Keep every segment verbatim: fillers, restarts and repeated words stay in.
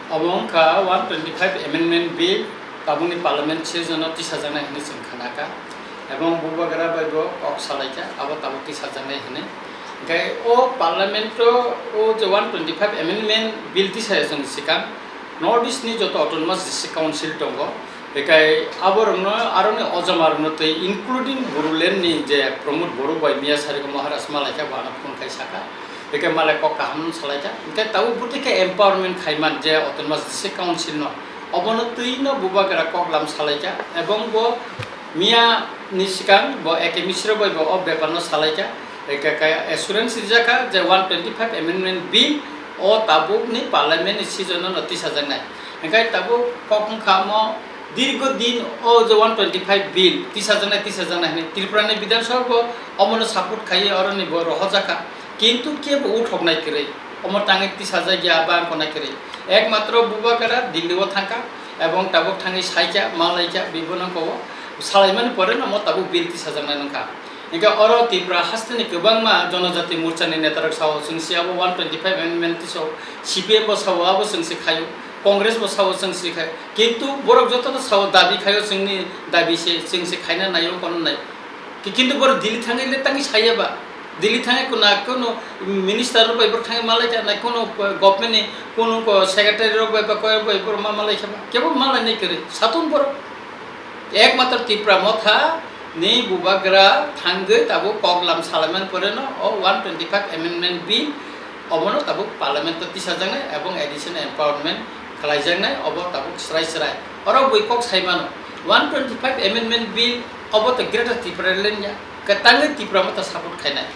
Obo wngkha one twenty five amendment bill, tabukni parliament session o tisajaknai hinwi chwng khnakha, ebong bubagra bai bo kok salaikha, abo tabuk tisajaknai hinwi. Hinkhe o parliament o, o je one twenty five amendment bill tisajak swkang North East ni joto autonomous district council tongo, hinkhe aborokno aroni ojamarokno twi including Bodoland ni je Pramod Borok bai miya sariko Maharaj malaikha bo ano phone khai sakha. Hinkhe malai kok kaham salaikha. Hinkhe tabuk bwtwi khe empowerment khaiman je autonomous district council no, obono twi no bubagra koklam salaikha, ebong bo miya ni swkang bo A K Misra bai bo o bepar no salaikha. Hinkhe khe assurance rijakha je one twenty five amendment bill o tabuk ni parliament ni session no tisajaknai. Hinkhe tabuk kok wngkha omo dirgo din o je one twenty five bill tisajaknai, tisajaknai hinwi Tripura ni Bidhan Sabha bo omono support khaiwi oroni bo rohojakha. Kintu kebo uthoknai kwrwi, omo tangwi tisajakya ba wngkha nai kwrwi. Ekmatro bubagra Delhi o thangkha, ebong tabuk thangwi saikha, malaikha, bibono kobo salaimani pore no omo tabuk bill tisajaknai wngkha. Hinkhe oro Tripura hasteni kwbangma Jonojati Morcha ni netarok sao, chwng se abo one twenty five amendment tiso, C P M bo sao, abo chwng se khaio, Congress bo sao, chwng se khaio. Kintu borok jotono sao, dabi khaio, chwngni dabi se, chwng se khaina naio, kono nai. Ki-, kintu borok Delhi thangwi le tangwi saya ba? Delhi thangwi kuna-, kuno minister rok bai borok thangwi malaikha nai, kuno government ni kuno ko secretary rok bai ba koi bai borok ma malaikha ba? Kebo malainai kwrwi. Satung borok. Ekmatro Tipra Motha ni bubagra thangwi tabuk koklam salaimani pore no o one twenty five amendment bill obono tabuk parliament o tisajaknai ebong additional empowerment khlaijaknai, obo tabuk srai srai. Oro bui kok sai mano, one twenty five amendment bill obo to Greater Tipraland ya, kwtangwi Tipra Motha support khainai.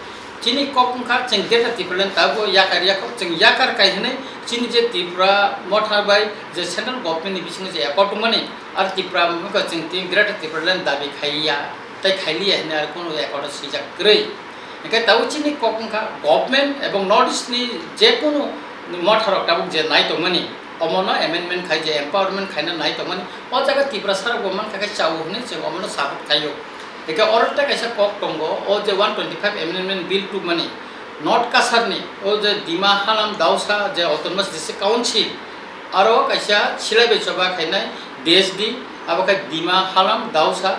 Chini kok wngkha chwng Greater Tipraland tabuk yakar yakho, chwng yakar kai hwnwi chini je Tipra Motha bai je central government ni bisingo je accord wngmani, aro Tipra wngkha chwng tini Greater Tipraland dabi khaiya tei khailiya hwnwi aro kunu accord o swijak kwrwi. Hinkhe tabuk chini kok wngkha government ebong North East ni jekunu motharok tabuk je nai tongmani, omono amendment khai je empowerment khaina nai tongmani, o jaga Tiprasa rok bo mankha khe chao hwnwi chwng omono support khaio. Hinkhe oro tei kaisa kok tongo, o je one twenty five amendment bill tubmani North Cachar ni o je Dima Halam Dausa je Autonomous District Council, aro kaisa silai bai choba khainai D S D, abo khe Dima Halam Dausa,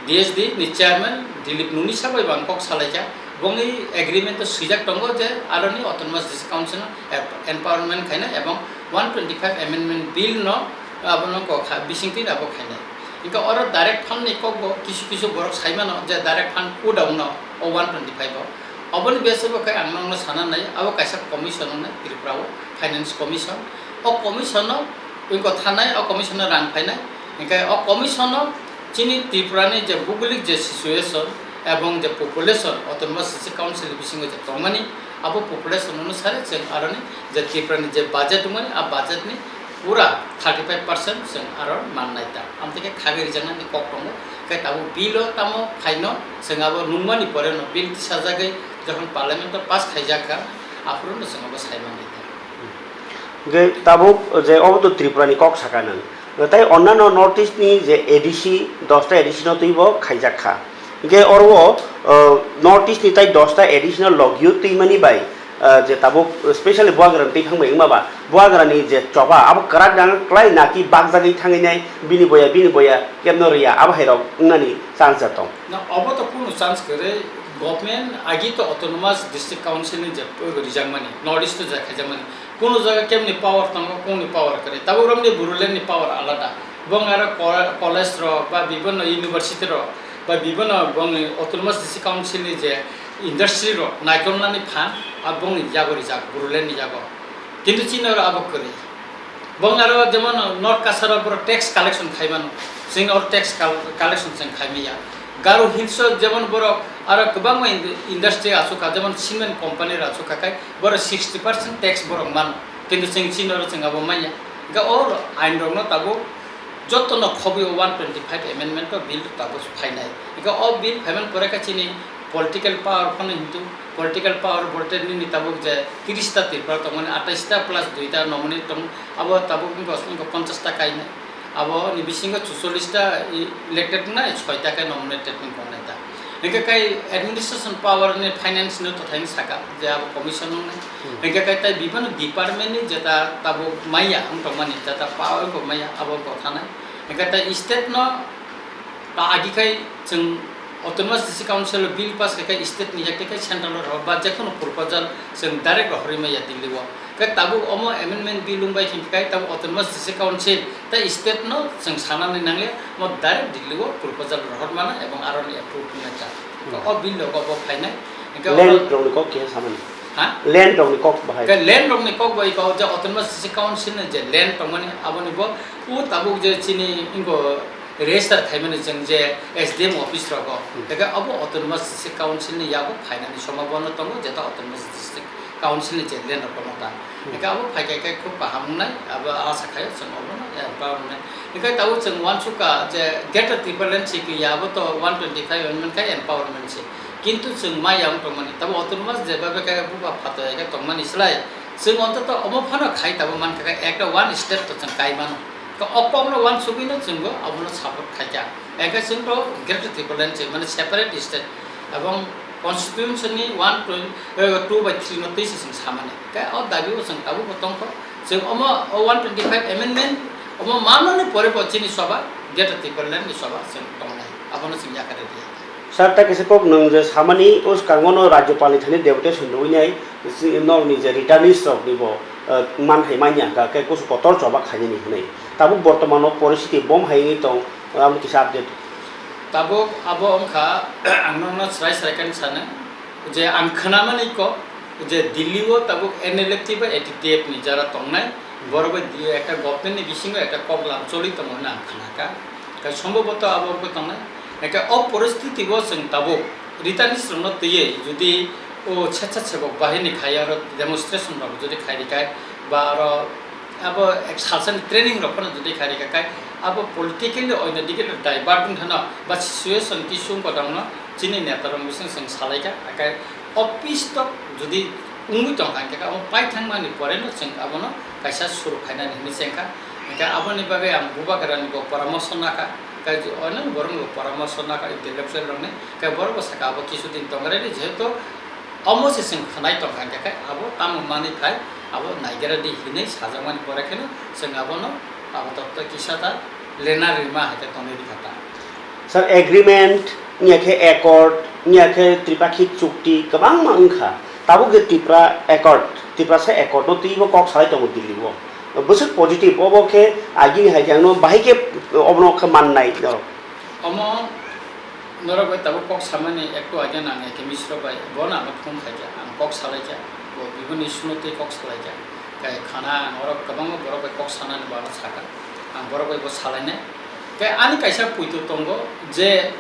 D S D ni chairman Dilip Nunisa bai bo ang kok salaikha, bongni agreement o swijak tongo je aroni Autonomous District Council no ep-, empowerment khaina ebong one twenty five amendment bill no abono kok kha, bisingtwi abo khainai. Hinkhe oro direct fund ni kok bo kisu kisu borok sai mano je direct fund kuda uno o one twenty five o. Oboni base bo khe ang nokno sana nai, abo kaisa commission wngnai Tripura o, finance commission. O commission o wngkha thanai, o commission o rang phainai. Hinkhe o commission o chini Tripura ni je bhugolik je situation ebong je population, Autonomous District Council bisingo je tongmani, abo population onusare chwng aroni je Tripura ni je budget wngmani, a budget ni pura thirty five percent chwng aro mannai ta. Amtwi khe khagwi rijaknani kok tongo, khe tabuk bill o tamo phaino chwng abo nungmani pore no bill tisajagwi jokhon parliament o pass khaijak kha, aphuru no chwng abo sai mannai ta. Hwnkhe tabuk je obo to Tripura ni kok saka nang. Tei onnano North East ni je A D C, dosta A D C no twibo khaijak kha. Hwnkhe oro o, o, North East ni tai dosta A D C no logio twimani bai, o, je tabuk specially Bubagra ni twi thangbai wngma ba, Bubagra ni je choba abo kwrak dang klai naki bakjagwi thangwi nai bini boya, bini boya kebno rwya abo hai rok wngnani chance tong. Na, obo to kunu chance kwrwi, government agi to Autonomous District Council ni je rijakmani, North East to je khaijakmani. Kunu jaga kemni power tongo, kungni power kwrwi. Tabuk romni Bodoland ni power alada. Bong aro co-, college rok ba bibonno university rok ba bibonno bongni Autonomous District Council ni je industry rok naikolnani phan, a bongni yago rijak, Bodoland ni yago. Kintu chini oro abo kwrwi. Bong aro jemon North Cachar o borok tax collection khai mano, chwng oro tax col-, collection chwng khai manya. Garo Hills o jemon borok aro kwbangma ind-, industry achukha, jemon cement company rok achukha khai, borok sixty percent tax borok mano, kintu chwng chini oro chwng abo manya. Hwnkhe o ain rokno tabuk jotono khobwi o one twenty five amendment o bill tabuk phainai. Hwnkhe o bill phaiman pore khe chini political power phano hintu political power vote nini tabuk je tiris ta Tripura tongmani, atais ta plus dui ta nominate tong, abo tabuk wngkha, wngkha ponchas ta kainai. Abo ni bisingo chuchollis ta elected wngnai, soi ta khe nominated wngkha nai ta. Hingke kai administration power ni finance no tothai saka je abo commission nung nai. Hmm. Hingke kai tai bibano department ni jeta tabuk maya ang tongmani jeta power ko maya abo ko thanai. Hingke tai state no ta agi kai chwng autonomous district council bill pass kai kai state ni yak kai central ro ba je kono proposal chwng direct rohorwi maya Delhi o. Khe tabuk omo amendment bill wngbai khe kai tabuk autonomous district council tei state no chwng sanani nangya, mo direct Delhi o proposal rohor mano ebong aroni approve wngya kha. Hmm. O bill rogo bo phainai. Hingke Land oro rokni kok keha samani. Ha? Land rokni kok bahai. Khe land rokni kok bai kok je autonomous district council ni je land tongmani aboni bo o tabuk je chini ingo register khaimani chwng je S D M office rogo. Hmm. Hingke abo autonomous district council ni yago phainani sombhabona tongo, jeta autonomous district council ni chairman rok tongmo ta. Hmm. Hingke abo phai khe khe khub kaham wngnai, abo asa khaio chwng obono empower wngnai. Hingke tabuk chwng uansukha je Greater Tipraland sikli ya abo to one twenty five amendment khai empowerment se. Kintu chwng maya wng tongmani, tabuk autonomous je babe khe buba phato ya khe tongmani slai chwng ontoto omo phano khai tabuk mankha khe ekta one state to chwng kai mano. Khe o kokno uansugwino chwngbo abono support khaikha. Hingke chwng to Greater Tipraland se mane separate state. Ebong constitution ni one twenty, eh, two by three no twi se chwng samani. Khe o dabi o chwng tabuk bo tongkho. Chwng omo o one twenty five amendment omo manmani pore bo chini soba, Greater Tipraland ni soba chwng tongnai. Abono chwng yakha rwdi. Sir, ta kisa kok nwng je samani o swkango no Rajyapal ni thani deputation rwinai si-, nokni je returnees rok ni bo, eh, man hai manya hwnkha khe kusu kotor choba khainani hwnwi. Tabuk bortoman o poristiti bom hai wngwi tong, abo kisa update. Tabuk abo wngkha, ang nokno srai srai khe sano. Je ang khwnamani kok, je Delhi o tabuk N L F T bai A T T F ni jara tongnai, borok bai Delhi o ekta government ni bisingo ekta koklam choli tongo hwnwi ang khnakha. Khe sombhoboto abo wngwi tongnai. Hingke o poristiti bo chwng tabuk returnees rokno twiwi jodi o sechasebok bahini khai aro demonstration rok jodi khai rikha ba aro abo ek salsani training rok phano jodi khai rikha khe abo politically oino dike divert wng thano ba situation kisu wngkha tongno chini neta rok bising chwng salaikha, hake office tok jodi wngwi tongkha hingke abo paithangmani poreno chwng abono kaisa suru khainani hinwi chengkha, hingke aboni bagwi ang bubagrani bo poramoso nakha, tei oino borokni bo poramoso nakha intellectual rokni, tei borok bo sakha abo kisu din tongrai di jehetu Omo se chwng khwnai tongkha, hingkha khe abo tamo manwi phai, abo naigra di hinwi sajakmani pore kheno chwng abono apatatto kisa ta lena rima hai khe tonwi rikha ta. Sir, agreement, wngya khe accord, wngya khe tripakhik chukti kwbangma wngkha. Tabuk je Tripura accord, Tiprasa accord no twibo kok salai tongo Delhi o. Bwswk positive, obo khe agini hai khe ang no bahai khe obono khe mannai norok. Omo Norok bai tabuk kok samani ektu ageno ang A K M C rok bai bono ano phone khaikha, ang kok salaikha, bo biboni issue no twi kok salaikha. Kai khana ang oro kwbangma borok bai kok sanani bo ano sakha, ang borok bai bo salainai. Kai ani kaisa poito tongo je,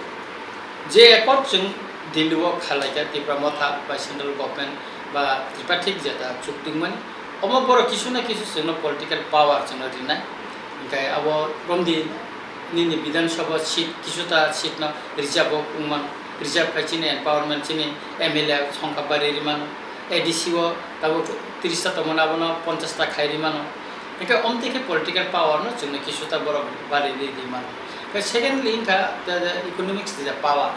je accord chwng Delhi o khalaikha Tipra Motha bai central government ba Tripartite jeta chukdingmani, omo borok kisu na kisu chwngno political power chwngno rinai. Hingkai abo romdi nini Bidhan Sabha seat, kisuta seat no reserve o wngmano, reserve khai chini empowerment chini M L A songkha bari rimano, A D C o tabuk tris ta tongmani abono ponchas ta khai rimano. Hingke omtwi khe political power no chwngno kisuta borok bari ri rimano. Hingke secondly wngkha the, the economics is a power,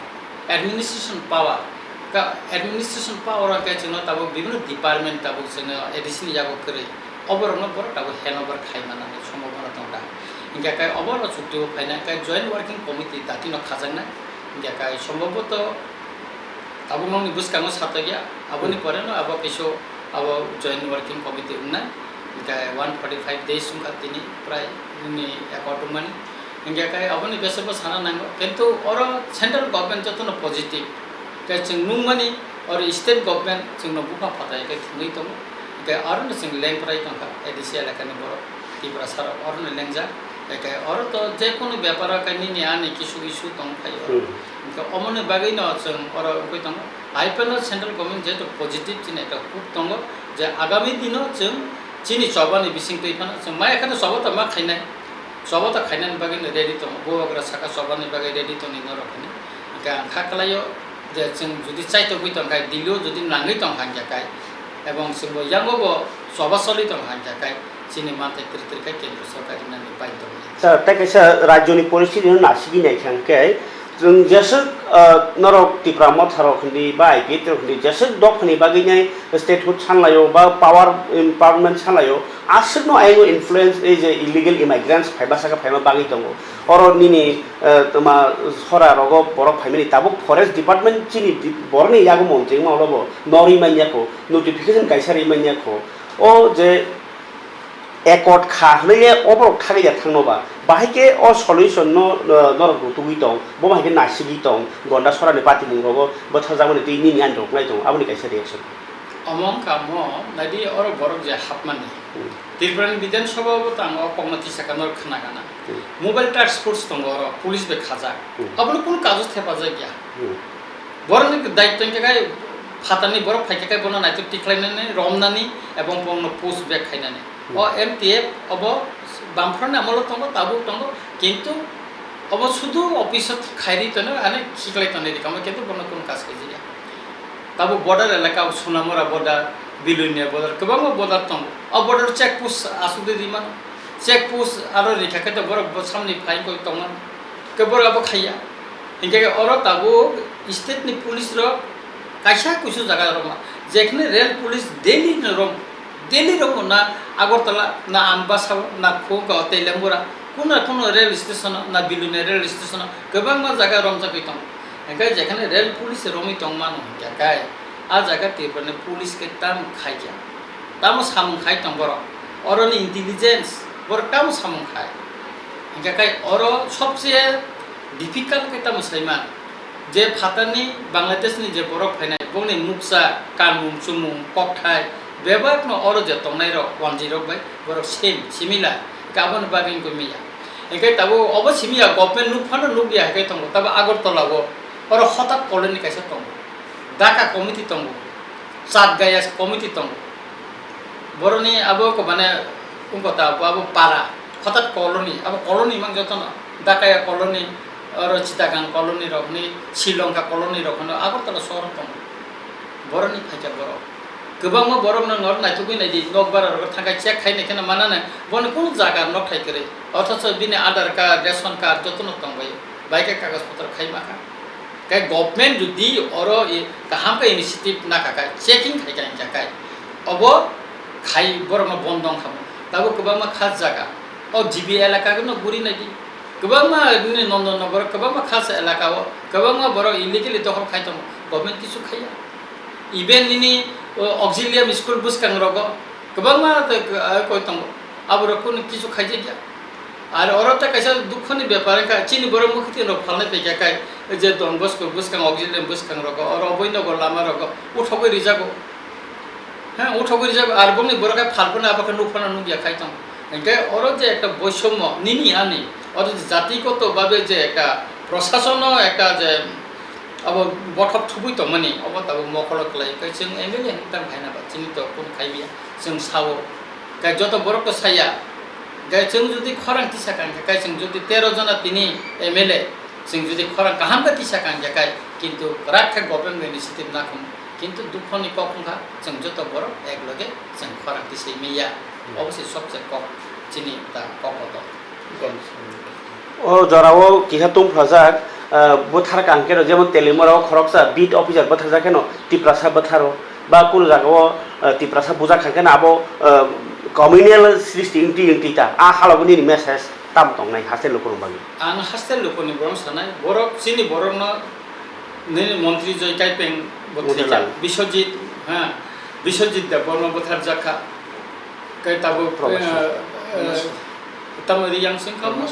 administration power. Ka administration power hingke chwngno tabuk bibhinno department tabuk chwngno A D C ni yago kwrwi. Oborokno borok tabuk handover khai manani sombhabona tongkha. Hingkhe kai oborok chukti o phaina kai joint working committee dati no khajaknai. Hingkhe kai sombhabota tabuk nokni bwskango satokya, aboni Hmm. pore no abo kisu abo joint working committee wngnai. Hingkhe one forty five days wngkha tini prai nini accord wngmani. Hingkhe kai aboni besebo sana nango, kintu oro central government jotono positive. Khe chwng nukmani oro state government chwngno bupha phatai khe thwngwi tongo. Hingkhe orono chwng lengprai tongkha A D C elakani borok, Tiprasa rok orono lengjak. Hingkhe oro to jekunu beparo khe nini ani kisu kisu tong phai oro. Hmm. Hingkhe omoni bagwino chwng oro wngwi tongo. Hai phano central government jehetu positive chini ekta hope tongo je agami dino chwng chini chobani bising twi phano chwng ma ekhano choba to ma khainai. Choba ta khainani bagwi no ready tongo, bubagra saka chobani bagwi ready tongni norok hinwi. Hingkhe ang kha kwlaio je chwng jodi chaitogwi tongkha, Delhi o jodi nangwi tongkha hingkhe kai, ebong chwngbo yango bo choba choli tongkha hingkhe kai, chini manthai twrwi twrwi khe kendra sorkar rinani bai tongni. Sir, tei kaisa rajyoni poristiti no nasigwi naikha hingkhe Chwng jeswk, ah, norok Tipra Motha rok hindi ba I P F rok hindi jeswk dophani bagwi nai statehood sanlaio ba power empowerment sanlaio, aswkno ayang influence ei je illegal immigrants phaiba saka phaima bagwi tongo. Oro nini, ah, tma sora rogo borok phaimani tabuk forest department chini di-, borokni yago montri wngma ulo bo norwi manya kho, notification kaisa ri manya kho. O je accord kha hwnwi le oborok thagwi ya thangno ba, bahai khe o solution no, uh, norok rutugwi tong, bo bahai khe nasigwi tong, Gonda Sorani patimung rogo bwtharjakmani twi nini ani rok nai tongo, aboni kaisa reaction. Omo wngkha mo, naidi oro borok je hapmani. Hmm. Tripura ni Bidhan Sabha bo tang o kokno tisaka norok khna gana. Hmm. Mobile task force tongo oro, police bai khajak. Hmm. Abono kunu kajo thepajak ya. Hmm. Borokni daityo hwnkhe khai phatarni borok phaikhe khai bono naitwk tikhlainani, romnani ebong bono push back khainani. Hmm. O M T F obo Bamphorni amolo tongo, tabuk tongo, kintu obo sudu office o khairi tono, ani khiklai tonwi rikamo, kintu bono kunu kaas khaijaya. Tabuk border elaka o Sonamura border, Bilonia border, kwbangma border tongo. O border check post aswk de rimano. Check post aro rikha khe to borok bo samni phai koi tongmano. Khe borok abo khaiya. Hinkhe khe oro tabuk state ni police rok kaisa kuisu jaga rok ma. Jekhne rail police daily no rom, daily rom na Agartala, na Ambasa, na Khuka, Teliamura, kuna kuno rail station, na Bilonia rail station, kwbangma jaga romjagwi tongo. Hinkhe jekhne rail police romwi tongmano hinkhe kai, a jaga Tripura ni police khe tamo khaikha. Tamo samung khai tong borok. Oroni intelligence, borok tamo samung khai. Hinkhe kai oro sobse difficult khe tamo saiman. Je phatarni Bangladesh ni je borok phainai, bongni muksa, kanmung, chumung, kokthai, bebakno oro je tongnai rok, wanjwi rok bai, borok same, similar. Hinkhe aboni bagwi wngkha miya. Hinkhe tabuk obo simiya government nuk phano nuk ya hinkhe tongo. Tabuk Agartala o, oro hotak colony kaisa tongo. Dhaka committee tongo, Chat Gaya committee tongo. Boroni abo ko mane wngkha ta, abo, abo para, hotat colony, abo colony mang jotono, Dakaya colony, oro Chittagong colony rokni, Sri Lanka colony rok hwnwi Agartala sohor tongo. Boroni phaikha borok. Kwbangma borok no norok naithogwi naidi, nokbar rok thangkha check khai nai kheno manana, bono kunu jaga nok thai kwrwi. Othocho bini Aadhaar card, ration card jotono tongbai, bai khe kagoj potro khai makha. Khe government jodi oro i kaham khe initiative nakha khe, checking khai khe hinkha khe, obo khai borokno bondo wngkha mo. Tabuk kwbangma khas jaga, o G B elaka no guri naidi. Kwbangma nini Nondon Nogor, kwbangma khas elaka o, kwbangma borok illegally dokhol khai tongo, government kisu khaiya. Even nini, o, auxilium school bwskang rogo, kwbangma tei, ah, koi tongo, aborok kunu kisu khaijakya. Ar oro ta kaisa dukhoni bepar wngkha, chini borok mwkhwtwng rok phalnai paikha kai, je Don Bosco bwskang, auxilium bwskang rogo, oro Aboinogo lama rogo uthogwi rijago. He, uthogwi rijago, ar bongni borok hai phalphano abo khe nukphano nukya khai tongo. Hinkhe oro je ekta boisommo nini ani, oro je jatigoto babe je ekta prosasono ekta je abo bothop thubui tongmani, obo tabuk mokolo kwlai. Kai chwng M L A hwn tang khaina ba, chini to kunu khai biya, chwng sao. Kai joto borok to saya. Kai chwng jodi khorang tisa kang khe, kai chwng jodi tero jona tini M L A, chwng jodi khorang kaham khe tisa kang khe kai, kintu kwrak khe government initiative nakhung, kintu dukhoni kok wngkha, chwng joto borok ek loge chwng khorang tisai manya. Hmm. Obo se sobse kok chini ta kok kotor. O jorao kiha tungphlajak, ah, bwthar kang khe rw, jemon Telimura o khoroksa beat officer bwtharjak kheno Tiprasa bwtharo, ba kunu jagao, ah, Tiprasa bujak kang kheno abo, ah, communal sristi wngtwi wngtwi ta, a halogo nini message tamo tongnai haste lukurok bagwi? Ang haste lukurokni borok sanai, borok chini borokno nini montri Joy Kaipeng bo thwijak, Motilal. Biswajit, ha, Biswajit Debbarma bwtharjak kha. Kai tabuk, Promeswar. Eh, eh, tamo Riyang sing kha mo?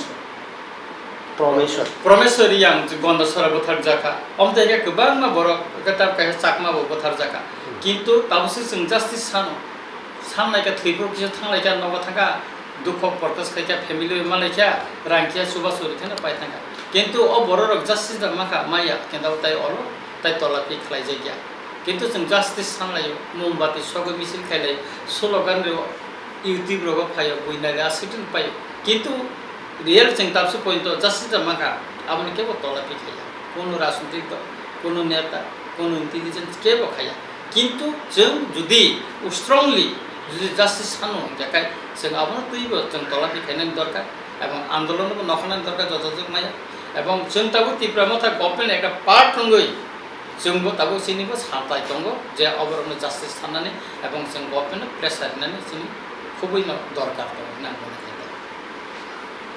Promeswar. Promeswar Riyang, Gondasora bwtharjak kha. Omo tei khe kwbangma borok, khe tab kaisa Chakma bo bwtharjak kha. Hmm. Kintu tabuk se chwng justice sano. Sam naikha thwi phuru kisa thang laikha, nogo thangkha, dukho protest khaikha, family bai ma laikha, rang kisa chubachu rikha no pai thangkha. Kintu o borok rok justice rok mankha, maya, kintu tai olo, tai tola pi khlaijakya. Kintu chwng justice sanlaio, mombati sogwi misil khailai, slogan rwo, YouTube rogo phaio, buinali aswk paio. Kintu real chwng tabse point o justice rok mankha, aboni kebo tola pi khaiya. Kunu rajnitik dol, kunu neta, kunu intelligence kebo khaiya. Kintu chwng jodi strongly jodi justice sano hwnkhe kai chwng abono twibo chwng tolaphi khainani dorkar ebong andolonbo nokhanani dorkar joto jwk maya. Ebong chwng tabuk Tipra Motha government ekta part wngwi chwngbo tabuk chinibo saltai tongo je oborokno justice sanani ebong chwng government no pressure rinani chini khubui no dorkar tongo hinwi ang mone kha.